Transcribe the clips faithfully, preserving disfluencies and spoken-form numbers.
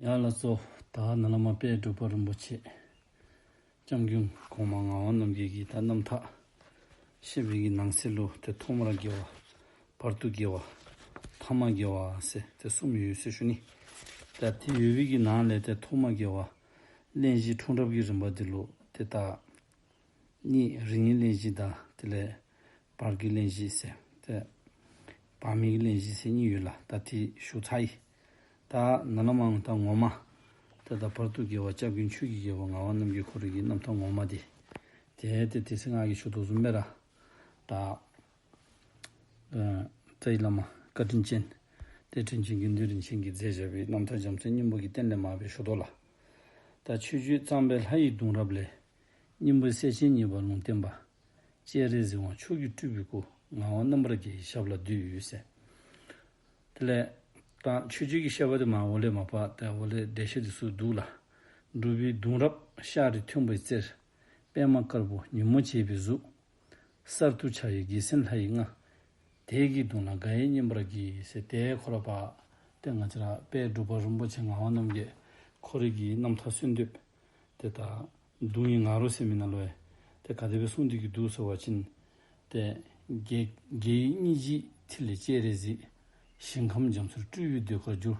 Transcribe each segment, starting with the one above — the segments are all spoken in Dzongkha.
ཡ་ལགས་སོ། ད་ནཱ་ལས་མར་དཔལ་འབྲུག་པ་རིན་པོ་ཆེ་སྐྱབས་མགོན་གོང་མ་ངག་དབང་རྣམ་རྒྱལ་གྱི་ད་རྣམ་ཐར་བཤད་པའི་གི་ནང་གསེས་ལུ་ཏེ་ཐོག་མར་དགེ་བ། བར་དུ་དགེ་བ། ཐ་མ་དགེ་བ་ཟེར་ཏེ་གསུམ་ཡོད་ཟེར་ཞུ་ནི། ད་དེ་ཡོད་པའི་གི་ནང་ལས་ཏེ་ཐོག་མ་དགེ་བ་གླེང་གཞི་འཁྲུངས་རབས་ཀྱི་རིམ་པ་འདི་ལུ་ཏེ་ད་གཉིས། རིང་གི་གླེང་གཞི་དང་དེ་ལས་བར་གྱི་གླེང་གཞི་ཟེར་ཏེ་བར་མའི་གི་གླེང་གཞི་ཟེར་གཉིས་ཡོད་ལགས། ད་དེ་ཞུ་ཚར་ཡི། ད་ནཱ་ལས་མར་ད་ངོ་མ་ཏེ་ད་བར་དུ་དགེ་བ་སྐྱབས་མགོན་ཆོས་ཀྱི་རྒྱལ་པོ་ངག་དབང་རྣམ་རྒྱལ་ཁོ་རའི་གི་རྣམ་ཐར་ངོ་མ་འདི་ཏེ་ཏེ་དེ་ཚེ་ང་གིས་ཞུ་དོ་བཟུམ་སྦེ་ར་ད་ཨ་རྩ་བའི་བླ་མ་བཀའ་དྲིན་ཅན་ཏེ་དྲིན་ཅན་དགེ་འདུན་རིན་ཆེན་གྱིས་མཛད་བཞག་པའི་རྣམ་ཐར་རྒྱ་མཚོའི་སྙིང་པོ་གི་སྟེང་ལས་མར་སྦེ་ཞུ་དོ་ལགས། ད་ཆོས་སྤྱོད་གཙང་པའི་ལྷ་ཡི་གདུང་རབས་ལས། སྙིང་པོའི་སྲས་ཆེན་གཉིས་པ་ལུང་བསྟན་པ། སྤྱན་རས་གཟིགས་དབང་ཕྱུག་གི་སྤྲུལ་པའི་སྐུ། ངག་དབང་རྣམ་པར་རྒྱལ་གྱི་ཞབས་ལ་འདུད་ཟེར། དེ་ལས་ད་ཆོས་སྤྱོད་ཀྱི་བཤད་པ་འདི་མར་འོག་ལས་མར་པ་ཏེ་འོག་ལས་འགྲེལ་བཤད་འདི་ཚུ་འདུག་ལགས། འབྲུག་པའི་གདུང་རབས་ཤར་རི་མཐོན་པོའི་རྩེར། པདྨ་དཀར་པོ་ཉིན་མོ་བྱེད་པའི་གཟུགས། གསར་དུ་འཆར་བའི་རྒྱལ་མཚན་ལྷ་ཡི་རྔ། དེ་གི་གདུང་ལ་དགའ་བས་མཉེས་པར་བགྱི་ཟེར་ཏེ་ཁོ་ར་པ་ཏེ་ང་བཅས་ར་དཔལ་འབྲུག་པ་རིན་པོ་ཆེ་ངག་དབང་རྣམ་རྒྱལ་ཁོ་རའི་གི་རྣམ་ཐར་གསོལ་འདེབས་ཏེ་ད་གདུང་ཡི་ང་རོ་ཟེར་མི་ནང་ལུ་ཡང་ཏེ་ག་དེ་སྦེ་གསུངས་ཏེ་གི་འདུག་ཟེར་བ་ཅིན་ཏེ་རྒྱལ་རྒྱལ་བའི་སྙིང་རྗེའི་ཐིག་ལེ་སྤྱན་རས་གཟིགས། ཞིང་ཁམས་རྒྱ་མཚོར་སྤྲུལ་བའི་ཟློས་གར་བསྒྱུར།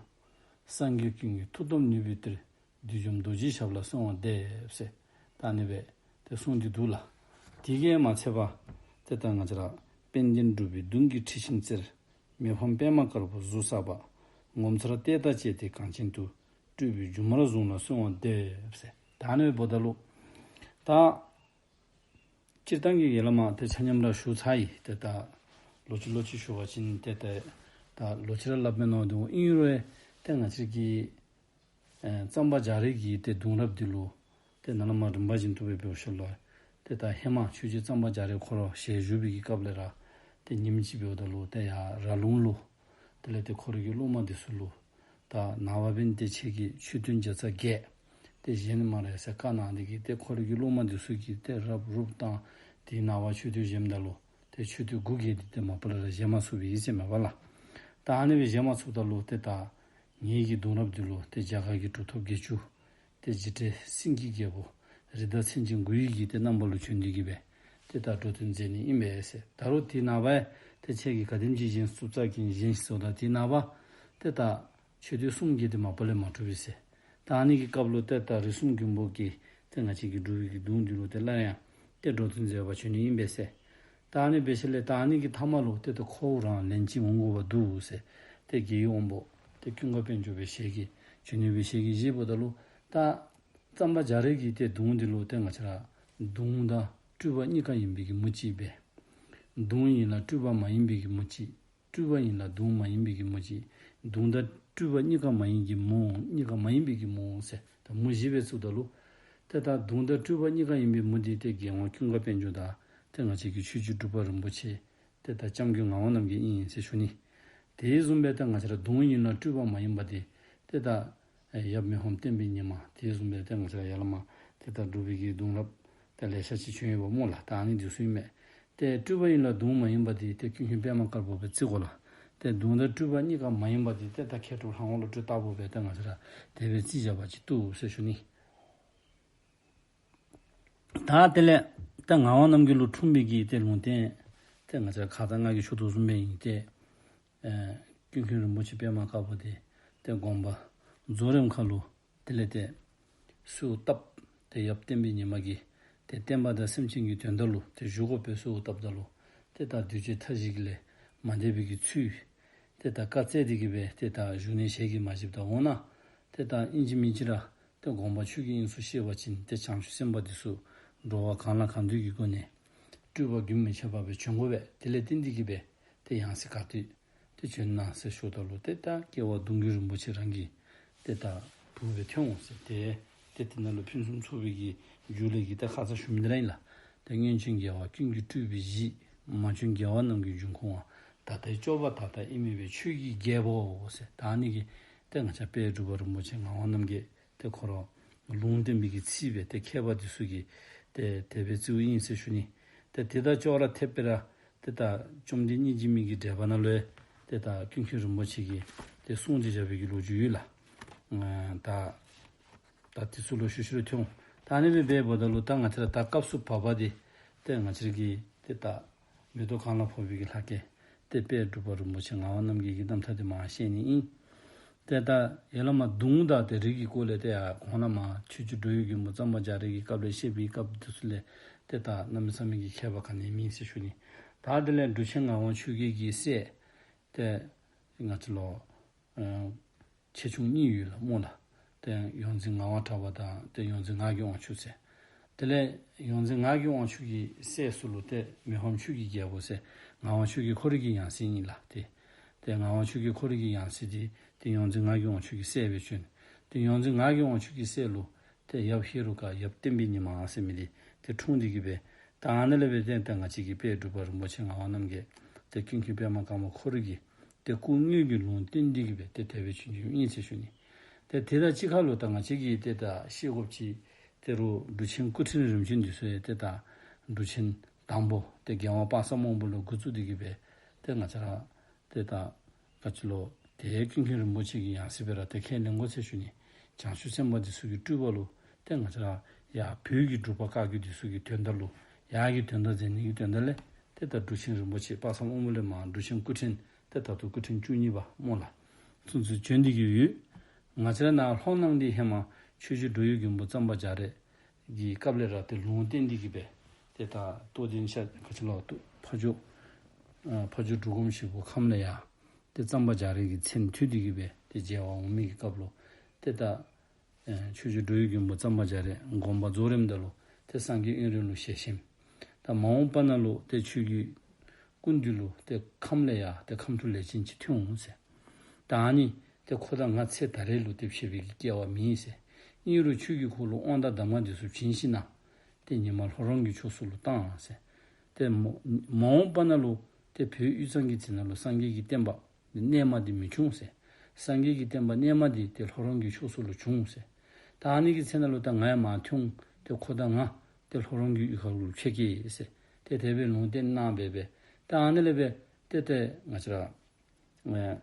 སངས་རྒྱས་ཀུན་གྱི་མཐུ་སྟོབས་ནུས་པའི་གཏེར། བདུད་འཇོམས་རྡོ་རྗེའི་ཞབས་ལ་གསོལ་བ་འདེབས་ཟེར་ད་ཨ་ནི་སྦེ་ཏེ་གསུངས་ཏེ་འདུག་ལགས། དེ་གིས་མ་ཚད་པར་ཏེ་ད་ང་བཅས་ར་དཔལ་ལྡན་འབྲུག་པའི་གདུང་གི་ཁྲི་ཤིང་རྩེར། མི་ཕམ་པདྨ་དཀར་པོ་གཟུགས་བསགས་པ། ངོ་མཚར་ལྟས་དང་བཅས་ཏེ་གངས་ཅན་དུ། སྤྲུལ་པའི་སྒྱུ་མར་བཟུང་ལ་གསོལ་བ་འདེབས་ཟེར་ད་ཨ་ནི་འབདཝ་ད་ལུ་ད་སྤྱིར་བཏང་གི་ཡར་ལས་མར་ཏེ་ཆ་མཉམ་ར་ཞུ་ཚར་ཡི། ཏེ་ད་ལོག་ཅི་ལོག་ཅི་ཞུ་བ་ཅིན་ཏེ་ད་ད་ལོག་ཅི་ར་སླབ་མི་ནང་དུ་ཨིན་རུང་ཏེ་ང་བཅས་ཀྱི་ཨེ་གཙང་པ་རྒྱ་རས་ཀྱི་ཏེ་གདུང་རབས་འདི་ལུ་ཏེ་ནཱ་ལས་མར་རིམ་པ་བཞིན་དུ་སྦེ་འབད་ཞུ་ལོ། ཏེ་ད་ཧེ་མ་ཆོས་རྗེ་གཙང་པ་རྒྱ་རས་ཁོ་ར་ཞལ་བཞུགས་པའི་གི་སྐབས་ལས་ར་ཏེ་ཉིནམ་ཅིག་འབདཝ་ད་ལུ་ཏེ་ཡར་ར་ལུང་ལུ་དེ་ལས་ཏེ་ཁོ་རའི་གི་སློབ་མ་འདི་ཚུ་ལུ་ད་ནངས་པ་འབདན་ཏེ་ཁྱེད་ཀྱིས་མཆོད་རྟེན་བརྒྱ་རྩ་བརྒྱད་ཏེ་བཞེངས་ནི་སྨ་རེ་ཟེར་བཀའ་གནང་སྟེ་གི་ཏེ་ཁོ་རའི་གི་སློབ་མ་འདི་ཚུ་གིས་ཏེ་རབ་རུབ་བཏང་། ཏེ་ནངས་པ་མཆོད་རྟེན་བཞེངསམ་ད་ལུ་ཏེ་མཆོད་རྟེན་དགུ་བརྒལ་ཏེ་ཏེ་མ་པ་ལས་ར་བཞེངས་མ་ཚུགས་པའི་ཨིན་ཟེར་མས་པ་ལགས། ད་ཨ་ནི་སྦེ་བཞེངས་མ་ཚུགསཔ་ད་ལུ་ཏེ་ད་ངེ་གི་གདུང་རབས་འདི་ལུ་ཏེ་རྒྱ་གར་གྱི་གྲུབ་ཐོབ་བརྒྱད་ཅུ་ཏེ་འཇིགས་བྲལ་སེང་གེ་རྒྱལ་པོ་རི་དྭགས་མཚན་ཅན་དགུ་ཡི་གི་ཏེ་རྣམ་པ་ལུ་བྱོན་ཏེ་གི་སྦེ་ཏེ་ད་འགྲོ་དོན་མཛད་ནི་ཨིན་པས་ཟེར། ད་རུང་ཏེ་ནངས་པ་ཡང་ཏེ་ཁྱེད་ཀྱིས་ག་དེམ་ཅིག་བཞེངས་ཚུགས་ཙམ་ཅིག་བཞེངས་ཟེརཝ་ད་ཏེ་ནངས་པ་ཏེ་ད་མཆོད་རྟེན་གསུམ་བརྒལ་ཏེ་མ་པ་ལས་མ་གྲུབ་པས་ཟེར། ད་ཨ་ནི་གི་སྐབས་ལུ་ཏེ་ད་རིགས་གསུམ་མགོན་པོ་གི་ཏེ་ང་བཅས་ཀྱི་འབྲུག་པའི་གི་གདུང་འདི་ལུ་ཏེ་སླར་ཡང་ཏེ་འགྲོ་དོན་མཛད་པར་བྱོན་ནི་ཨིན་པས་ཟེར། ད་ཨ་ནི་འབད་ཞིནམ་ལས་ད་ཨ་ནི་གི་མཐའ་མ་ལུ་ཏེ་ད་ཁོ་བོ་རང་ལན་གཅིག་འོང་དགོཔ་འདུག་ཟེར། ཏེ་རྒྱལ་བའི་དབང་པོ་ཏེ་ཀུན་དགའ་དཔལ་འབྱོར་པའི་ཞལ་གྱིས་བྱོན་ནི་སྦེ་ཞལ་གྱིས་བཞེས་པ་ད་ལུ་ད་གཙང་པ་རྒྱ་རས་ཀྱི་ཏེ་གདུང་འདི་ལུ་ཏེ་ང་བཅས་ར་གདུང་དང་སྤྲུལ་པ་གཉིས་ཀ་ཡིན་པའི་གི་མུ་ཅིག་སྦེ། གདུང་ཡིན་ལ་སྤྲུལ་པ་མ་ཡིན་པའི་གི་མུ་ཅིག། སྤྲུལ་པ་ཡིན་ལ་གདུང་མ་ཡིན་པའི་གི་མུ་ཅིག། གདུང་དང་སྤྲུལ་པ་གཉིས་ཀ་མ་ཡིན་གྱི་མུ། གཉིས་ཀ་མ་ཡིན་པའི་གི་མུ་ཟེར་ད་མུ་བཞི་སྦེ་བཙུགསཔ་ད་ལུ། ཏེ་ད་གདུང་དང་སྤྲུལ་པ་གཉིས་ཀ་ཡིན་པའི་མུ་འདི་ཏེ་རྒྱལ་དབང་ཀུན་དགའ་དཔལ་འབྱོར་དང་ཏེ་ང་བཅས་ཀྱི་ཆོས་རྗེ་འབྲུག་པ་རིན་པོ་ཆེ། ཏེ་ད་སྐྱབས་མགོན་ངག་དབང་རྣམ་རྒྱལ་ཨིན་ཟེར་ཞུ་ནི། དེ་བཟུམ་སྦེ་ཏེ་ང་བཅས་ར་གདུང་ཡིན་ལ་སྤྲུལ་པ་མ་ཡིན་པ་འདི་ཏེ་ད་ཡབ་མི་ཕམ་བསྟན་པའི་ཉི་མ། དེ་བཟུམ་སྦེ་ཏེ་ང་བཅས་ར་ཡར་ལས་མར་ཏེ་ད་འབྲུག་པའི་གི་གདུང་རབས་ཏེ་ལེ་ཤ་ཅིག་བྱོན་ཡོདཔ་སྨོ་ལགས། ད་ཨ་ནི་འདི་ཚུ་ཨིན་མས། ཏེ་སྤྲུལ་པ་ཡིན་ལ་གདུང་མ་ཡིན་པ་འདི་ཏེ་ཀུན་མཁྱེན་པདྨ་དཀར་པོ་སྦེ་བརྩི་དགོ་ལགས། ཏེ་གདུང་དང་སྤྲུལ་པ་གཉིས་ཀ་མ་ཡིན་པ་འདི་ཏེ་ད་མཁས་གྲུབ་ལྷ་དབང་བློ་གྲོས་ལྟ་བུ་སྦེ་ཏེ་ང་བཅས་ར་དེ་སྦེ་བརྩི་བཞག་པ་ཅིག་འདུག་ཟེར་ཞུ་ནི། ད་དེ་ལས་ད་ངག་དབང་རྣམ་རྒྱལ་ལུ་འཁྲུངས་པའི་གི་ཏེ་ལུང་བསྟན་ཏེ་ང་བཅས་ཁ་ཙ་ང་གིས་ཞུ་དོ་བཟུམ་སྦེ་ཨིན། ཏེ་ཨེ་ཀུན་མཁྱེན་རིན་པོ་ཆེ་པདྨ་དཀར་པོ་འདི་ཏེ་དགོངས་པ་རྫོགས་རིམ་ཁར་ལུ་དེ་ལས་ཏེ་གསོལཝ་བཏབ། ཏེ་ཡབ་བསྟན་པའི་ཉི་མ་གིས་ཏེ་བསྟན་པ་དང་སེམས་ཅན་གྱི་དོན་དག་ལུ་ཏེ་བཞུགས་དགོ་པའི་གསོལཝ་བཏབ་ད་ལུ་ཏེ་ད་འདུས་བྱས་མཐའ་བཞི་གི་ལས་མ་འདས་པའི་གི་ཚུལ་ཏེ་ད་བཀའ་སྩལ་ཏེ་གི་སྦེ་ཏེ་ད་བཞུགས་གནས་ཞལ་གྱིས་མ་བཞེསཔ་ད་འོ་ན་ཏེ་ད་ཨིན་ཅི་མིན་ཅི་ར་ཏེ་དགོངས་པ་ཆོས་ཀྱི་དབྱིངས་སུ་ཤེས་པ་ཅིན་ཏེ་བྱང་ཆུབ་སེམས་དཔའ་འདི་ཚུ་འགྲོ་བ་གང་ལ་གང་འདུལ་གྱི་སྒོ་ནས་སྤྲུལ་པ་རྒྱུན་མི་འཆད་པ་སྦེ་བྱོན་དགོ་པས། དེ་ལས་བརྟེན་ཏེ་གི་སྦེ་ཏེ་ཡང་སྲིད་ག་ཏེ་ཏེ་བྱོན་ན་ཟེར་ཞུཝ་ད་ལུ་ཏེ་ད་སྐྱེ་བ་གདུང་བརྒྱུད་རིན་པོ་ཆེ་རང་གི་ཏེ་ད་བུ་སྦེ་ཐོན་འོང་ཟེར། ཏེ་ཏེ་དེ་ནང་ལུ་ཕུན་སུམ་ཚོགས་པའི་གི་རྒྱུ་ལས་ཀྱི་ད་ཁ་ཙ་ཞུ་མི་འདི་ར་ཨིན་ལགས། ཏེ་སྔོན་བྱོན་རྒྱལ་བ་ཀུན་གྱི་སྤྲུལ་པའི་གཞི། མ་བྱོན་རྒྱལ་བ་རྣམས་ཀྱི་འབྱུང་ཁུངས་པ། ད་ལྟའི་སྐྱོབ་པ་ད་ལྟ་ཨིན་མིན་པའི་ཆོས་ཀྱི་རྒྱལ་པོ་ཟེར། ད་ཨ་ནི་གི་ཏེ་ང་བཅས་དཔལ་འབྲུག་པ་རིན་པོ་ཆེ་ངག་དབང་རྣམ་རྒྱལ་ཏེ་ཁོ་ར་ལུང་བསྟན་པའི་གི་ཚིག་སྦེ་ཏེ་མཁས་པ་འདི་ཚུ་གིས་ཏེ་དེ་སྦེ་བརྩིཝ་ཨིན་ཟེར་ཞུ་ནི། ཏེ་དེ་དང་ཅོག་ར་འཐདཔ་སྦེ་ར་ཏེ་ད་བཅོམ་ལྡན་སྙིང་རྗེ་མའི་གི་འགྲེལ་པ་ནང་ལུ་ཡང་ཏེ་ད་ཀུན་མཁྱེན་རིན་པོ་ཆེ་གིས་ཏེ་གསུངས་ཏེ་བཞག་པའི་གི་ལོ་རྒྱུས་ཡོད་ལགས། ཨ་ད་ད་དེ་ཚུ་ལུ་ཤུལ་ཤུལ་ལུ་ཐོན། ད་ཨ་ནི་སྦེ་འབདཝ་ད་ལུ་ད་ང་བཅས་ར་ད་སྐབས་སུ་བབ་པ་འདི་ཏེ་ང་བཅས་ར་གི་ཏེ་ད་མེ་ཏོག་གང་ལ་ཕོག་པའི་གི་ལྷ་སྐལ་ཏེ་དཔལ་འབྲུག་པ་རིན་པོ་ཆེ་ངག་དབང་རྣམ་རྒྱལ་གྱི་རྣམ་ཐར་འདི་མར་བཤད་ནི་ཨིན། ཏེ་ད་ཡར་ལས་མར་གདུང་དང་ཏེ་རིགས་ཀྱི་སྐོར་ལས་ཏེ་ཡར་གོང་ལས་མར་ཆོས་རྗེ་འགྲོ་བའི་མགོན་པོ་གཙང་པ་རྒྱ་རས་ཀྱི་སྐབས་ལས་བཤད་པའི་སྐབས་འདི་ཚུ་ལས་ཏེ་ད་གནམ་མེད་ས་མེད་ཀྱི་ཁྱད་པར་ག་ནི་ཡང་མེད་ཟེར་ཞུ་ནི། ད་དེ་ལས་འབྲུག་ཆེན་ངག་དབང་ཆོས་རྒྱལ་གྱི་སྲས་ཏེ་ང་བཅས་ལུ་ཨ་ཆེ་ཆུང་གཉིས་ཡོད་ལགས་སྨོ་ལགས། ཏེ་ཡོངས་འཛིན་ངག་དབང་གྲགས་པ་དང་ཏེ་ཡོངས་འཛིན་ངག་གི་དབང་ཕྱུག་ཟེར། དེ་ལས་ཡོངས་འཛིན་ངག་གི་དབང་ཕྱུག་གི་སྲས་སུ་ལུ་ཏེ་མི་ཕམ་ཆོས་ཀྱི་རྒྱལ་པོ་ཟེར། ངག་དབང་ཆོས་རྒྱལ་ཁོ་རའི་གི་ཡང་སྲིད་ཨིན་ལགས། ཏེ་ཏེ་ངག་དབང་ཆོས་རྒྱལ་ཁོ་རའི་གི་ཡང་སྲིད་འདི་ཏེ་ཡོངས་འཛིན་ངག་གི་དབང་ཕྱུག་གི་སྲས་སྦེ་བྱོན། ཏེ་ཡོངས་འཛིན་ངག་གི་དབང་ཕྱུག་གི་སྲས་ལུ་ཏེ་ཡབ་ཧེ་རུ་ཀ་ཡབ་བསྟན་པའི་ཉི་མ་ཟེར་མི་འདི་ཏེ་འཁྲུངས་ཏེ་གི་སྦེ་ད་ཨ་ནི་ལས་སྦེ་ཏེ་ད་ང་བཅས་ཀྱི་དཔལ་འབྲུག་པ་རིན་པོ་ཆེ་ངག་དབང་རྣམ་རྒྱལ་ཏེ་ཀུན་མཁྱེན་པདྨ་དཀར་མོ་ཁོ་རའི་གི་ཏེ་སྐུ་དངོས་ཀྱི་ལུང་བསྟན་འདི་གིས་སྦེ་ཏེ་དེ་སྦེ་བྱོན་བྱོནམ་ཨིན་ཟེར་ཞུ་ནི། ཏེ་དེ་དང་གཅིག་ཁར་ལུ་ད་ང་བཅས་ཀྱིས་ཏེ་ད་ཤེས་དགོཔ་ཅིག་ཏེ་རུང་འབྲུག་ཆེན་སྐུ་ཕྲེང་རིམ་བྱོན་འདི་ཚུ་ཡང་ཏེ་ད་འབྲུག་ཆེན་དང་པོ་ཏེ་རྒྱལ་དབང་དཔག་བསམ་དབང་པོ་ལས་འགོ་བཙུགས་ཏེ་གི་སྦེ་ཏེ་ང་བཅས་ར་ཏེ་ད་ག་ཅི་ལོ་ཏེ་ཀུན་མཁྱེན་རིན་པོ་ཆེ་གི་ཡང་སྲིད་སྦེ་ར་ཏེ་ཁས་ལེན་དགོ་ཟེར་ཞུ་ནི། བྱང་ཆུབ་སེམས་དཔའ་འདི་ཚུ་གི་སྤྲུལ་པ་ལུ་ཏེ་ང་བཅས་ར་ཡར་བོད་ཀྱི་འབྲུག་པ་བཀའ་བརྒྱུད་འདི་ཚུ་གི་དོན་དག་ལུ་ཡར་གྱི་དོན་དག་མཛད་ནི་གི་དོན་དག་ལས་ཏེ་ད་འབྲུག་ཆེན་རིན་པོ་ཆེ་དཔག་བསམ་དབང་པོ་ལས་མར་འབྲུག་ཆེན་སྐུ་ཕྲེང་ཏེ་ད་ལྟོ་སྐུ་ཕྲེང་བཅུ་གཉིས་པ་སྨོ་ལགས། ཚུན་ཚོད་བྱོན་ཏེ་གི་ཡོད། ང་བཅས་ར་ནཱ་ལྷོ་ནང་འདི་ཧེ་མ་ཆོས་རྗེ་འགྲོ་བའི་མགོན་པོ་གཙང་པ་རྒྱ་རས་ཀྱི་སྐབས་ལས་ར་ཏེ་ལུང་བསྟན་འདི་གིས་སྦེ་ཏེ་ད་རྟོགས་ལྡན་ཤཱཀྱ་ག་ཅི་ལོ་ཏེ་ཕ་ཇོ་ཨ་ཕ་ཇོ་འབྲུག་སྒོམ་ཞིག་པོ་ཁམས་ལས་ཡར་ཏེ་གཙང་པ་རྒྱ་རས་ཀྱི་མཚན་ཐོས་ཏེ་གི་སྦེ་ཏེ་མཇལ་བར་འོང་མི་གི་སྐབས་ལུ་ཏེ་ད་ཨེ་ཆོས་རྗེ་འགྲོ་བའི་མགོན་པོ་གཙང་པ་རྒྱ་རས་དགོངས་པ་རྫོགས་རནམ་ད་ལུ་ཏེ་སངས་རྒྱས་དབོན་རས་ལུ་ཞལ་ཆེམས། ད་མ་འོངས་པ་ནང་ལུ་ཏེ་ཁྱོད་ཀྱི་སྐུ་མདུན་ལུ་ཏེ་ཁམས་ལས་ཡར་ཏེ་ཁམས་ཕྲུག་ལས་ཅན་ཅིག་ཐོན་འོང་ཟེར། ད་ཨ་ནི་ཏེ་ཁོ་དང་ང་ཚེ་ད་རེས་ལུ་ཏེ་ཕྱད་པའི་གི་སྐལ་བ་མེད་ཟེར། ཨིན་རུང་ཁྱོད་ཀྱིས་ཁོ་ལུ་དབང་དང་གདམས་ངག་འདི་ཚུ་བྱིན་ཞིནམ་ལས་ཏེ་ཉི་མ་ལྷོ་རོང་གི་ཕྱོགས་སུ་ལུ་བཏང་ཟེར། ཏེ་མ་མ་འོངས་པ་ནང་ལུ་ཏེ་བོད་དབུས་གཙང་གི་རྩེ་ནང་ལུ་སངས་རྒྱས་ཀྱི་བསྟན་པ་རྣལ་མ་འདི་མི་འབྱུང་ཟེར། སངས་རྒྱས་ཀྱི་བསྟན་པ་རྣལ་མ་འདི་ཏེ་ལྷོ་རོང་གི་ཕྱོགས་སུ་ལུ་འབྱུང་ཟེར། ད་ཨ་ནི་གི་ཚེ་ནང་ལུ་ད་ང་ཡང་མར་ཐོན་འོང་། ཏེ་ཁོ་དང་ང་ཏེ་ལྷོ་རོང་གི་གཡུས་ཁ་ལུ་ཕྱད་གེ་ཟེར། ཏེ་དེ་སྦེ་ལུང་བསྟན་གནང་སྦེ་སྦེ་ད་ཨ་ནི་ལས་སྦེ་ཏེ་ཏེ་ང་བཅས་ར་ཨེ་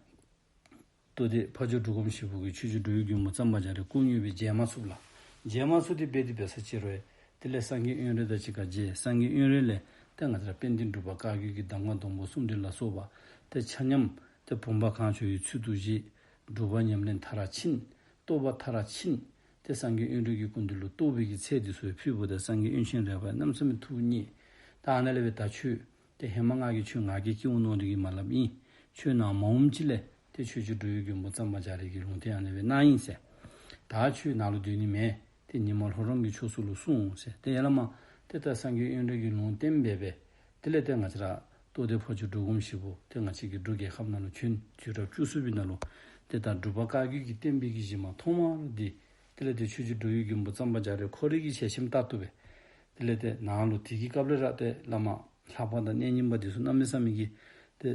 རྟོགས་ལྡན་ཕ་ཇོ་འབྲུག་སྒོམ་ཞིག་པོ་གིས་ཆོས་རྗེ་འགྲོ་བའི་མགོན་པོ་གཙང་པ་རྒྱ་རས་སྐུ་དངོས་སྦེ་མཇལ་མ་ཚུགས་ལགས། མཇལ་མ་ཚུགས་ཏེ་སྦེ་དེ་སྦེ་ས་ཅིག་རུང་དེ་ལས་སངས་རྒྱས་དབོན་རས་དང་གཅིག་ཁར་མཇལ། སངས་རྒྱས་དབོན་རས་ལས་ཏེ་ང་བཅས་ར་དཔལ་ལྡན་འབྲུག་པ་བཀའ་བརྒྱུད་ཀྱི་གདམས་ངག་སྡོང་པོ་གསུམ་འགྲེལ་ལ་སོགས་པ་ཏེ་ཆ་མཉམ་ཏེ་བུམ་པ་གང་བྱོའི་ཚུལ་དུ་བཞེས། སྒྲུབ་པ་ཉམས་ལེན་མཐར་ཕྱིན། རྟོགས་པ་མཐར་ཕྱིན། ཏེ་སངས་རྒྱས་དབོན་རས་ཀྱི་སྐུ་མདུན་ལུ་རྟོགས་པའི་གི་ཚད་འདི་ཚུ་ཕུལ་བ་ད་སངས་རྒྱས་དབོན་ཆེན་རས་པ་གནམ་མེད་ས་མེད་ཐུགས་མཉེས། ད་ཨ་ནཱ་ལས་སྦེ་ད་ཁྱོད་ཏེ་ཧེ་མ་ང་གིས་ཁྱོད་ང་རྒྱལ་སྐྱེ་འོང་མནོ་སྟེ་གིས་མ་སླབ་ཨིན། ཁྱོད་ནཱ་མ་འོངམ་ཅིག་ལས་ཏེ་ཆོས་རྗེ་འགྲོ་བའི་མགོན་པོ་གཙང་པ་རྒྱ་རས་ཀྱིས་ལུང་བསྟན་ཨ་ནི་སྦེ་གནང་ཡི་ཟེར། ད་ཁྱོད་ནཱ་ལུ་སྡོད་ནི་མེད། ཏེ་ཉི་མ་ལྷོ་རོང་གི་ཕྱོགས་སུ་ལུ་སོང་ཟེར། ཏེ་ཡར་ལས་མར་ཏེ་ད་སངས་རྒྱས་དབོན་རས་ཀྱིས་ལུང་བསྟན་འབད་སྦེ་དེ་ལས་ཏེ་ང་བཅས་ར་རྟོགས་ལྡན་ཕ་ཇོ་འབྲུག་སྒོམ་ཞིག་པོ་ཏེ་ང་བཅས་ཀྱི་འབྲུག་རྒྱལ་ཁབ་ནང་ལུ་བྱོན། དུས་རབས་བཅུ་གསུམ་པའི་ནང་ལུ་ཏེ་ད་འབྲུག་པ་བཀའ་བརྒྱུད་ཀྱི་བསྟན་པའི་གི་གཞི་མ་ཐོག་མ་འདི་དེ་ལས་ཏེ་ཆོས་རྗེ་འགྲོ་བའི་མགོན་པོ་གཙང་པ་རྒྱ་རས་ཁོ་རའི་གི་ཞལ་ཆེམས་ལྟར་དུ་སྦེ་དེ་ལས་ཏེ་ནཱ་ལུ་དེ་གི་སྐབས་ལས་ར་ཏེ་བླ་མ་ལྷ་པ་དང་གནས་རྙིང་པ་འདི་ཚུ་གནམ་མེད་ས་མེད་ཀྱི་ཏེ་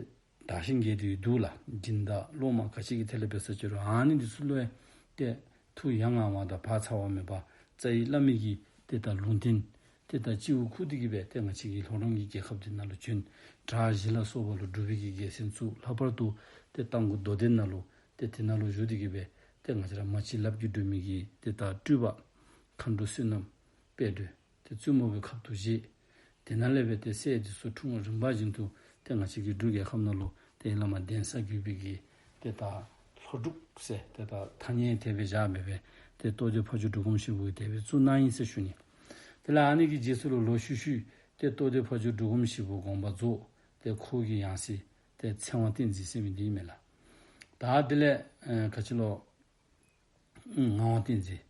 དར་ཞིང་རྒྱས་ཏེ་འདུག་ལགས། སྦྱིན་བདག་སློབ་མ་ག་ཅི་གི་ཐད་ལས་འབད་ས་ཅིག་རུང་ཨ་ནི་འདི་ཚུ་ལུ་ཡང་ཏེ་ཐུགས་ཡ་ང་བ་དང་བག་ཚ་བ་མེད་པར་རྩ་བའི་བླ་མའི་གི་ཏེ་ད་ལུང་བསྟན་ཏེ་ད་སྤྱི་བོར་ཁུག་སྟེ་གིས་སྦེ་ཏེ་ང་བཅས་ཀྱི་ལྷོ་རོང་གི་རྒྱལ་ཁབ་འདི་ནང་ལུ་བྱོན། བྲག་གཞི་ལ་སོགས་པ་ལུ་སྒྲུབ་པའི་གི་རྒྱལ་མཚན་བཙུགས། ལྷག་པར་དུ་ཏེ་རྟ་མགོ་རྡོ་གདན་ནང་ལུ་ཏེ་དེ་ནང་ལུ་བཞུགས་ཏེ་གིས་སྦེ་ཏེ་ང་བཅས་ར་མ་གཅིག་ལབ་ཀྱིས་སྒྲོལ་མའི་གི་ཏེ་ད་སྤྲུལ་པ་མཁའ་འགྲོ་བསོད་ནམས་དཔལ་སྒྲོན་ཏེ་བཙུན་མོ་གི་ཁབ་ཏུ་བཞེས། དེ་ནང་ལས་སྦེ་ཏེ་སྲས་འདི་ཚུ་འཁྲུངས། རིམ་པ་བཞིན་དུ་ཏེ་ང་བཅས་ཀྱི་འབྲུག་རྒྱལ་ཁབ་ནང་ལུ་ཏེ་བླ་མ་གདན་ས་བརྒྱུད་པའི་གི་ཏེ་ད་ལྷོ་འབྲུག་ཟེར་ཏེ་ད་ཐ་སྙད་དེ་སྦེ་བཞག་སྦེ་སྦེ་ཏེ་རྟོགས་ལྡན་ཕ་ཇོ་འབྲུག་སྒོམ་ཞིག་པོ་གིས་དེ་སྦེ་བཙུགས་གནང་ཡི་ཟེར་ཞུ་ནི། དེ་ལས་ཨ་ནི་གི་རྗེས་སུ་ལུ་ལོག་ཤུལ་ཤུལ་ཏེ་རྟོགས་ལྡན་ཕ་ཇོ་འབྲུག་སྒོམ་ཞིག་པོ་དགོངས་པ་རྫོགས། ཏེ་ཁོ་གི་ཡང་སྲིད་ཏེ་ཚེ་དབང་བསྟན་འཛིན་ཟེར་མི་འདི་ཨིན་མས་ལགས། ད་དེ་ལས་ཨེ་ག་ཅི་ལོ། ཨུམ་ངག་དབང་བསྟན་འཛིན།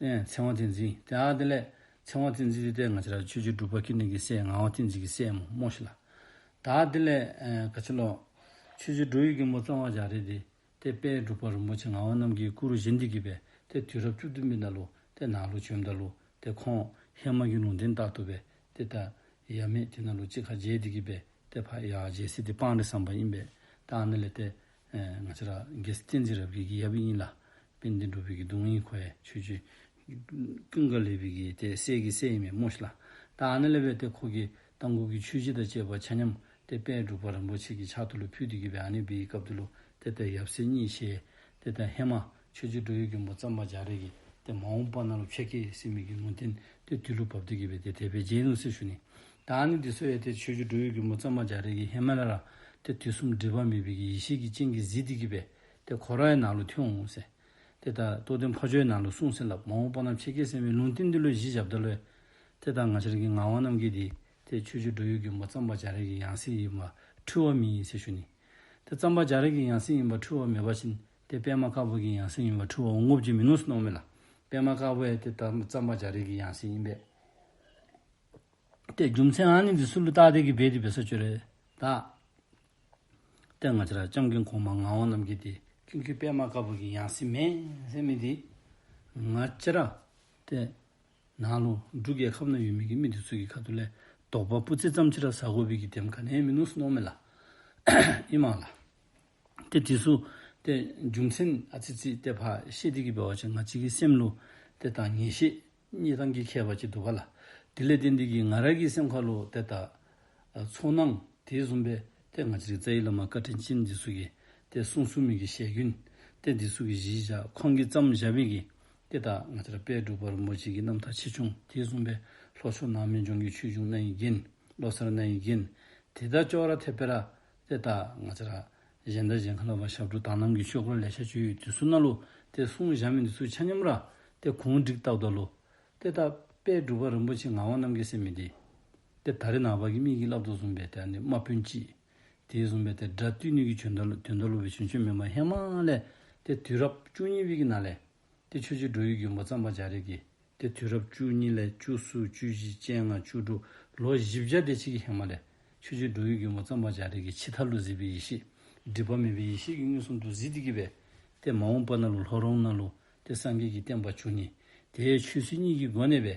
ཨེ་ཚེ་དབང་བསྟན་འཛིན། ཏེ་ཨ་དེ་ལས་ཚེ་དབང་བསྟན་འཛིན་འདི་ཏེ་ང་བཅས་ར་ཆོས་རྗེ་འབྲུག་པ་ཀུན་ལེགས་ཀྱི་སྲས་ངག་དབང་བསྟན་འཛིན་གྱི་སྲས་སྨོ་སྨོ་ཤིག་ལགས། ད་དེ་ལས་ཨེ་ག་ཅི་ལོ། ཆོས་རྗེ་འགྲོ་བའི་མགོན་པོ་གཙང་པ་རྒྱ་རས་འདི་ཏེ་དཔལ་འབྲུག་པ་རིན་པོ་ཆེ་ངག་དབང་རྣམ་རྒྱལ་གྱི་སྐུ་རུ་བཞེངས་ཏེ་གིས་སྦེ་ཏེ་དུས་རབས་བཅུ་བདུན་པའི་ནང་ལུ་ཏེ་ནཱ་ལུ་བྱོནམ་ད་ལུ་ཏེ་ཁོང་ཧེ་མ་གི་ལུང་བསྟན་ལྟར་དུ་སྦེ་ཏེ་ད་ཡབ་མེས་དེ་ནང་ལུ་གཅིག་ཁར་མཇལ་ཏེ་གིས་སྦེ་ཏེ་ཕར་ཡར་རྒྱལ་སྲིད་འདི་སྤང་རེ་བཟང་པ་ཨིན་པས། ད་ཨ་ནི་ལས་ཏེ་ཨེ་ང་བཅས་ར་རྒྱལ་སྲས་བསྟན་འཛིན་རབ་རྒྱས་ཀྱི་ཡབ་ཨིན་ལགས། དཔལ་ལྡན་འབྲུག་པའི་གི་གདུང་ཨིན། ཁོ་ཡང་ཆོས་རྗེ་ཀུན་དགའ་ལེགས་པའི་གི་ཏེ་སྲས་ཀྱི་སྲས་ཨིན་མས་སྨོ་ཤིག་ལགས། ད་ཨ་ནི་ལས་སྦེ་ཏེ་ཁོ་གིས་རྟ་མགོ་གི་ཆོས་གཞི་དང་བཅས་པ་ཆ་མཉམ་ཏེ་དཔལ་འབྲུག་པ་རིན་པོ་ཆེ་གི་ཕྱག་ཏུ་ལུ་ཕུལ་ཏེ་གིས་སྦེ་ཨ་ནི་སྦེ་གི་སྐབས་དེ་ལུ་ཏེ་ད་ཡབ་སྲས་གཉིས་ཞལ་ཏེ་ད་ཧེ་མ་ ཆོས་རྗེ་འགྲོ་བའི་མགོན་པོ་གཙང་པ་རྒྱ་རས་ཀྱིས་ཏེ་མ་འོངས་པ་ནང་ལུ་ཕྱད་གེ་ཟེར་མི་གི་ལུང་བསྟན་ཏེ་དུས་ལུ་བབས་ཏེ་གི་སྦེ་ཏེ་དེ་སྦེ་མཇལ་ནུག་ཟེར་ཞུ་ནི། ད་ཨ་ནི་འདི་ཚུ་ཡང་ཏེ་ཆོས་རྗེ་འགྲོ་བའི་མགོན་པོ་གཙང་པ་རྒྱ་རས་ཀྱིས་ཧེ་མ་ལས་ར་ཏེ་དུས་གསུམ་སྒྲིབ་པ་མེད་པའི་གི་ཡེ་ཤེས་ཀྱི་སྤྱན་གྱིས་གཟིགས་ཏེ་གི་སྦེ་ཏེ་ཁོ་ར་ཡང་ནཱ་ལུ་ཐོན་འོང་ཟེར། ཏེ་ད་རྟོགས་ལྡན་ཕ་ཇོ་ཡང་ནཱ་ལུ་གསུངས་ཟེར་སླབ། མ་འོངས་པ་ནང་ཕྱད་གེ་ཟེར་མི་ལུང་བསྟན་འདི་ལུ་གཞི་བཞགཔ་ད་ལུ་ཏེ་ད་ང་བཅས་ར་གི་ངག་དབང་རྣམ་རྒྱལ་འདི་ཏེ་ཆོས་རྗེ་འགྲོ་བའི་མགོན་པོ་གཙང་པ་རྒྱ་རས་ཀྱི་ཡང་སྲིད་ཨིནམ་འཁྲུལ་བ་མེད་ཟེར་ཞུ་ནི། ཏེ་གཙང་པ་རྒྱ་རས་ཀྱི་ཡང་སྲིད་ཨིནམ་འཁྲུལ་བ་མེད་པ་ཅིན་ཏེ་པདྨ་དཀར་པོ་གི་ཡང་སྲིད་ཨིནམ་འཁྲུལ་བ་འོང་དགོཔ་ཅིག་མིན་ནུག་ཟེར་མནོཝ་མས་ལགས། པདྨ་དཀར་པོ་ཡང་ཏེ་ད་གཙང་པ་རྒྱ་རས་ཀྱི་ཡང་སྲིད་ཨིན་པས། ཏེ་རྒྱུ་མཚན་ཨ་ནི་འདི་ཚུ་ལུ་བལྟ་སྟེ་གི་སྦེ་དེ་སྦེ་ཟེར་ཞུ་རུང་ད་ཏེ་ང་བཅས་ར་སྐྱབས་མགོན་གོང་མ་ངག་དབང་རྣམ་རྒྱལ་འདི་ཀུན་མཁྱེན་པདྨ་དཀར་པོ་གི་ཡང་སྲིད་མེན་ཟེར་མི་འདི་ང་བཅས་ར་ཏེ་ནཱ་ལུ་འབྲུག་རྒྱལ་ཁབ་ནང་ཡོད་མི་གི་མི་འདི་ཚུ་གི་ཁ་ཐུག་ལས་དོགས་པ་སྤུ་རྩེ་ཙམ་ཅིག་ར་ཟ་དགོ་པའི་གི་དེམ་ག་ནི་ཡང་མིན་ནུག་ཟེར་མནོཝ་མས་ལགས། ཨིན་མས་ལགས། ཏེ་འདི་ཚུ་ཏེ་རྒྱུ་མཚན་ཨ་ཙི་ཙི་ཏེ་ཕར་བཤད་དེ་གི་འབད་བ་ཅིན་ང་བཅས་ཀྱི་སེམས་ལུ་ཏེ་ད་ངེས་ཤེས་རྙེད་སྟངས་ཀྱི་ཁྱད་པར་ཅིག་འདུག་པ་ལགས། དེ་ལས་བརྟེན་ཏེ་གི་ང་ར་གི་སེམས་ཁ་ལུ་ཏེ་ད་ཚོར་སྣང་དེ་བཟུམ་སྦེ་ཏེ་ང་བཅས་ར་རྩ་བའི་བླ་མ་བཀའ་དྲིན་ཅན་འདི་ཚུ་གིས་ཏེ་གསུངས་གསུངས་མི་གི་ཞལ་རྒྱུན་ཏེ་འདི་ཚུ་གི་གཞི་བཞག་ཁོང་གིས་བརྩམས་བཞག་མི་གི་ཏེ་ད་ང་བཅས་ར་དཔལ་འབྲུག་པ་རིན་པོ་ཆེ་གི་རྣམ་ཐར་ཆེ་ཆུང་དེ་བཟུམ་སྦེ་ལྷོ་ཕྱོགས་ནགས་མོའི་ལྗོངས་ཀྱི་ཆོས་འབྱུང་རྣ་བའི་རྒྱན། ལོ་གསར་རྣ་བའི་རྒྱན། དེ་དང་ཅོག་ར་འཐདཔ་སྦེ་ར་ཏེ་ད་ང་བཅས་ར་གཞན་དང་གཞན་ཁ་ལས་ཕར་ཞབས་དྲུང་དག་སྣང་གི་ཆོས་སྐོར་ལེ་ཤ་ཅིག་ཡོད། དེ་ཚུ་ནང་ལུ་ཏེ་གསུངས་བཞག་མི་འདི་ཚུ་ཆ་མཉམ་ར་ཏེ་གུང་སྒྲིག་བཏབ་ད་ལུ་ཏེ་ད་དཔལ་འབྲུག་པ་རིན་པོ་ཆེ་ངག་དབང་རྣམ་རྒྱལ་ཟེར་མི་འདི་ཏེ་ད་རེས་ནངས་པ་གི་མི་གིས་སླབ་དོ་བཟུམ་སྦེ་ཏེ་ཨ་ནི་དམག་དཔོན་ཅིག། དེ་བཟུམ་སྦེ་ཏེ་དགྲ་བཏུལ་ནི་གི་དོན་དག་ལུ་དོན་དག་ལུ་སྦེ་བྱོན་བྱོནམ་མེན་པར་ཧེ་མ་ལས་ཏེ་དུས་རབས་བཅུ་གཉིས་པའི་གི་ནང་ལས་ཏེ་ཆོས་རྗེ་འགྲོ་བའི་མགོན་པོ་གཙང་པ་རྒྱ་རས་ཀྱིས་ཏེ་དུས་རབས་བཅུ་གཉིས་ལས་བཅུ་གསུམ་བཅུ་བཞི་བཅོ་ལྔ་བཅུ་དྲུག་ལོ་བཞི་བརྒྱ་དེ་ཅིག་གི་ཧེ་མ་ལས་ཆོས་རྗེ་འགྲོ་བའི་མགོན་པོ་གཙང་པ་རྒྱ་རས་ཀྱིས་ཕྱི་མཐའ་ལུ་གཟིགས་པའི་ཡེ་ཤེས་སྒྲིབ་པ་མེད་པའི་ཡེ་ཤེས་ཀྱིས་མངོན་སུམ་དུ་གཟིགས་ཏེ་གི་སྦེ་ཏེ་མ་འོངས་པ་ནང་ལུ་ལྷོ་རོང་ནང་ལུ་ཏེ་སངས་རྒྱས་ཀྱི་བསྟན་པ་འབྱུང་ནི་དེ་ཆོས་སྲིད་གཉིས་ཀྱི་སྒོ་ནས་སྦེ་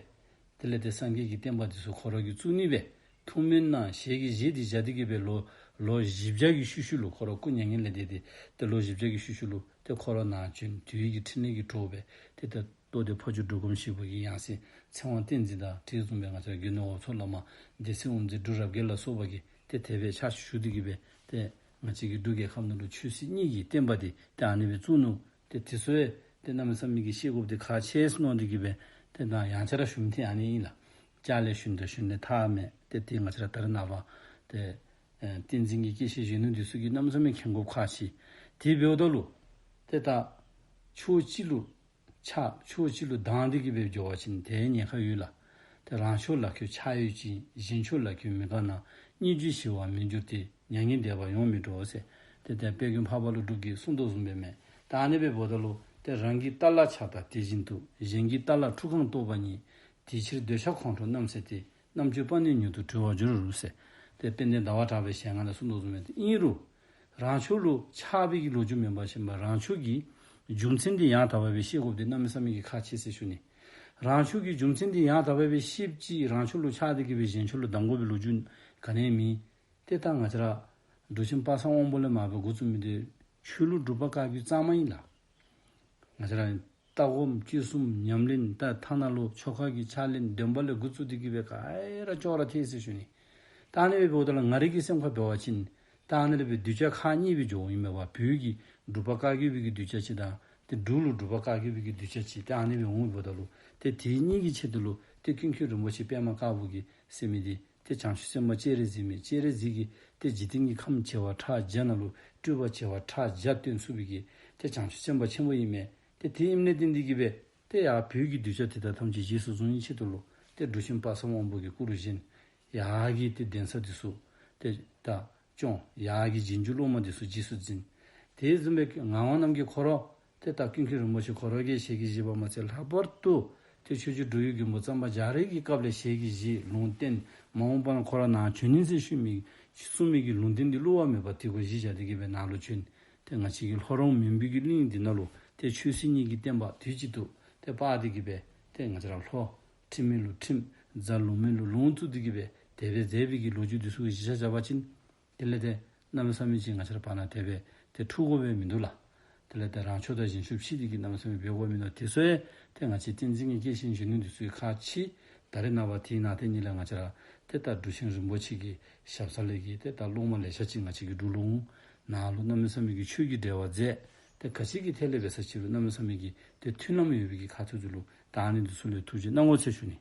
དེ་ལས་ཏེ་སངས་རྒྱས་ཀྱི་བསྟན་པ་འདི་ཚུ་ཁོ་ར་གིས་བཙུགས་ནི་སྦེ་ཐུགས་སྨོན་གནང་ཞལ་གྱིས་བཞེས་ཏེ་བཞག་སྟེ་གི་སྦེ་ལོ་ལོ་བཞི་བརྒྱ་གི་ཤུལ་ཤུལ་ལུ་ཁོ་ར་སྐུ་མྱ་ངན་ལས་འདས་ཏེ་ཏེ་ལོ་བཞི་བརྒྱ་གི་ཤུལ་ཤུལ་ལུ་ཏེ་ཁོ་ར་ནཱ་བྱོན། དུས་ཀྱི་ཕྲིན་ལས་ཀྱི་གྲོགས་སྦེ་ཏེ་ད་རྟོགས་ལྡན་ཕ་ཇོ་འབྲུག་སྒོམ་ཞིག་པོ་གི་ཡང་སྲིད་ཚེ་དབང་བསྟན་འཛིན་དང་དེ་བཟུམ་སྦེ་ང་བཅས་ར་དགེ་འདུན་འོབས་མཚོ་བླ་མ་སྡེ་སྲིད་དབུ་མཛད་འབྲུག་རབ་རྒྱས་ལ་སོགས་པ་གིས་ཏེ་དེ་སྦེ་ཕྱག་ཞུ་སྟེ་གི་སྦེ་ཏེ་ང་བཅས་ཀྱི་འབྲུག་རྒྱལ་ཁབ་ནང་ལུ་ཆོས་སྲིད་གཉིས་ཀྱི་བསྟན་པ་འདི་ཏེ་ཨ་ནི་སྦེ་བཙུགས་ནུག། ཏེ་དེ་ཚུ་ཡང་ཏེ་གནམ་མེད་ས་མེད་ཀྱི་ཤེས་དགོཔ་འདི་ཁག་ཆེ་ཟེར་མནོ་སྟེ་གི་སྦེ་ཏེ་ད་ཡང་བསྐྱར་ར་ཞུ་མི་འདི་ཨ་ནི་ཨིན་ལགས། བསྐྱར་ལས་ཞུ་ནི་དང་ཞུ་ནི་ཐག་མེད། ཏེ་ཏེ་ང་བཅས་ར་ད་རེས་ནངས་པ་ཏེ་ཨེ་བསྟན་འཛིན་གྱི་སྐྱེས་ཆེན་གཞོན་ནུ་འདི་ཚུ་གིས་གནམ་མེད་ས་མེད་མཁྱེན་དགོཔ་ཁག་ཆེ། དེ་འབདཝ་ད་ལུ་ཏེ་ད་ཕྱོགས་གཅིག་ལུ་ཆགས་ཕྱོགས་གཅིག་ལུ་སྡང་སྟེ་གི་སྦེ་འགྱོ་བ་ཅིན་དེ་ཉེན་ཁ་ཡོད་ལགས། ཏེ་རང་ཕྱོགས་ལ་ཁོ་ཆགས་ཡོད་ཅིང་གཞན་ཕྱོགས་ལ་ཁོ་མི་དགའ་ན། སྙིང་རྗེ་ཞི་བར་མི་འགྱུར་ཏེ། མྱ་ངན་འདས་པ་ཡོང་མི་འགྲོ་ཟེར། ཏེ་ཏེ་དཔལ་མགོན་འཕགས་པ་ཀླུ་སྒྲུབ་ཀྱིས་གསུངས་དོ་བཟུམ་སྦེ་མས། ད་ཨ་ནི་སྦེ་འབདཝ་ད་ལུ་ཏེ་རང་གི་ལྟ་ལ་ཆགས་དང་དེ་བཞིན་དུ། གཞན་གྱི་ལྟ་ལ་ཁྲུ་གང་རྟོག་པ་ཉིད། དེ་ཕྱིར་འདོད་ཆགས་ཁོང་ཁྲོ་རྣམ་སེལ་ཏེ། རྣམ་དཔྱོད་པ་ནི་མྱུར་དུ་གྲོལ་བར་འགྱུར་ཟེར། ཏེ་དཔལ་ལྡན་ཟླ་བ་གྲགས་པའི་ཞལ་སྔ་ལས་གསུངས་དོ་བཟུམ་སྦེ་ཏེ་ཨིན་རུང་རང་ཕྱོགས་ལུ་ཆགས་པའི་གི་ལོ་རྒྱུས་མེན་པར་ཞིནམ་རང་ཕྱོགས་ཀྱི་རྒྱུ་མཚན་འདི་ཡང་དག་པ་སྦེ་ཤེས་དགོཔ་འདི་གནམ་མེད་ས་མེད་ཀྱི་ཁག་ཆེ་ཟེར་ཞུ་ནི། རང་ཕྱོགས་ཀྱི་རྒྱུ་མཚན་འདི་ཡང་དག་པ་སྦེ་ཤེསཔ་ཅིག་རང་ཕྱོགས་ལུ་ཆགས་ཏེ་གི་སྦེ་གཞན་ཕྱོགས་ལུ་སྡང་དགོ་པའི་ལོ་རྒྱུས་ག་ནི་ཡང་མེད། ཏེ་ད་ང་བཅས་ར་འབྲུག་ཆེན་དཔག་བསམ་དབང་པོ་ལས་མར་སྦེ་འགོ་བཙུགས་མི་འདི་ཆོས་ལུགས་སྒྲུབ་པ་བཀའ་བརྒྱུད་གཙང་མ་ཨིན་ལགས། ང་བཅས་ར་ལྟ་སྒོམ་སྤྱོད་གསུམ་ཉམས་ལེན་ད་ཐ་ན་ལུ་ཆོ་ག་གི་ཕྱག་ལེན་འདོན་པ་ལས་འགོ་བཙུགས་ཏེ་གི་སྦེ་ག་ར་ཅོག་ར་འཐད་ཟེར་ཞུ་ནི། ད་ཨ་ནི་སྦེ་འབདཝ་ད་ལུ་ང་རའི་གི་སེམས་ཁར་འབད་བ་ཅིན་ད་ཨ་ནི་ལས་སྦེ་གདུལ་བྱ་ཁག་གཉིས་སྦེ་འགྱོཝ་ཨིན་མས་པ། བོད་ཀྱི་སྒྲུབ་པ་བཀའ་བརྒྱུད་པའི་གི་གདུལ་བྱ་ཅིག་དང་ཏེ་འབྲུག་ལུ་སྒྲུབ་པ་བཀའ་བརྒྱུད་པའི་གི་གདུལ་བྱ་ཅིག། ཏེ་ཨ་ནི་སྦེ་འོངམ་ད་ལུ་ཏེ་དེ་གཉིས་ཀྱི་ཆེད་དུ་ལུ་ཏེ་ཀུན་མཁྱེན་རིན་པོ་ཆེ་པདྨ་དཀར་པོ་གིས་ཟེར་མི་འདི་ཏེ་བྱང་ཆུབ་སེམས་དཔའ་སྤྱན་རས་གཟིགས་མས། སྤྱན་རས་གཟིགས་ཀྱིས་ཏེ་འཇིག་རྟེན་གྱི་ཁམས་བྱེ་བ་ཕྲག་བརྒྱ་ནང་ལུ་སྤྲུལ་པ་བྱེ་བ་ཕྲག་བརྒྱ་སྟོན་ཚུགས་པའི་གི་ཏེ་བྱང་ཆུབ་སེམས་དཔའ་ཆེན་པོ་ཨིན་མས། ཏེ་དེ་ཨིནམ་ལས་བརྟེན་ཏེ་གི་སྦེ་ཏེ་ཡར་བོད་ཀྱི་གདུལ་བྱ་དེ་དག་ཐམས་ཅད་རྗེས་སུ་བཟུང་ནིའི་ཆེད་དུ་ལུ་ཏེ་འབྲུག་ཆེན་དཔག་བསམ་དབང་པོ་གིས་སྐུ་རུ་བཞེངས། ཡར་གྱི་ཏེ་གདན་ས་འདི་ཚུ་ཏེ་ད་སྐྱོང་། ཡར་གྱི་རྗེས་འཇུག་སློབ་མ་འདི་ཚུ་རྗེས་སུ་འཛིན། དེ་བཟུམ་སྦེ་ངག་དབང་རྣམ་རྒྱལ་ཁོ་ར་ཏེ་ད་ཀུན་མཁྱེན་རིན་པོ་ཆེ་ཁོ་ར་གིས་ཞལ་གྱིས་བཞེས་པ་མ་ཚད་ལྷག་པར་དུ་ཏེ་ཆོས་རྗེ་འགྲོ་བའི་མགོན་པོ་གཙང་པ་རྒྱ་རས་ཀྱི་སྐབས་ལས་ཞལ་གྱིས་བཞེས་ལུང་བསྟན། མ་འོངས་པ་ན་ཁོ་ར་ནཱ་བྱོན་ནི་ཟེར་ཞུ་མི་གསུངས་མི་གི་ལུང་བསྟན་འདི་བསླུ་བ་མེད་པ་དེ་གུ་གཞི་བཞག་སྟེ་གི་སྦེ་ནཱ་ལུ་བྱོན། ཏེ་ང་བཅས་ཀྱི་ལྷོ་རོང་མུན་པའི་གི་གླིང་འདི་ནང་ལུ་ཏེ་ཆོས་སྲིད་གཉིས་ཀྱི་བསྟན་པ་དུས་གཅིག་ཏུ་ཏེ་སྤར་ཏེ་གི་སྦེ་ཏེ་ང་བཅས་ར་ལྷོ་ཁྲིམས་མེད་ལུ་ཁྲིམས། རྫ་ལུང་མེད་ལུ་ལུང་བཙུགས་ཏེ་གི་སྦེ་དེ་སྦེ་མཛད་པའི་གི་ལོ་རྒྱུས་འདི་ཚུ་གི་གཞི་བཞག་བཞག་པ་ཅིན་དེ་ལས་ཏེ་གནམ་མེད་ས་མེད་ཅིག་ང་བཅས་ར་བར་ན་དེ་སྦེ་ཏེ་འཁྲུག་དགོ་པའི་མིན་འདུག་ལགས། དེ་ལས་ཏེ་རང་ཕྱོགས་དང་གཞན་ཕྱོགས་ཕྱེ་སྟེ་གི་གནམ་མེད་ས་མེད་འབད་དགོ་མིན་འདུག། དེ་ཚུ་ཡང་ཏེ་ང་བཅས་བསྟན་འཛིན་གྱི་སྐྱེས་ཆེན་གཞོན་ནུ་འདི་ཚུ་གི་ཁག་ཆེ། ད་རེས་ནངས་པ་དེའི་ནང་དེ་ཉིད་ལས་ང་བཅས་ར་ཏེ་ད་འབྲུག་ཆེན་རིན་པོ་ཆེ་གི་ཞབས་ས་ལས་ཀྱི་ཏེ་ད་སློབ་མ་ལེ་ཤ་ཅིག་ང་བཅས་ཀྱི་འབྲུག་ལུ་འོང་། ནཱ་ལུ་གནམ་མེད་ས་མེད་ཀྱི་ཆོས་ཀྱི་འབྲེལ་བ་མཛད། ཏེ་ག་ཅི་གི་ཐད་ལས་འབད་ས་ཅིག་རུང་གནམ་མེད་ས་མེད་ཀྱི་ཏེ་མཐུན་ལམ་ཡོད་པའི་གི་ཁ་ཐུག་ཚུ་ལུ་ད་ཨ་ནི་འདི་ཚུ་ལུ་ཐུགས་རྗེ་གནང་དགོ་ཟེར་ཞུ་ནི།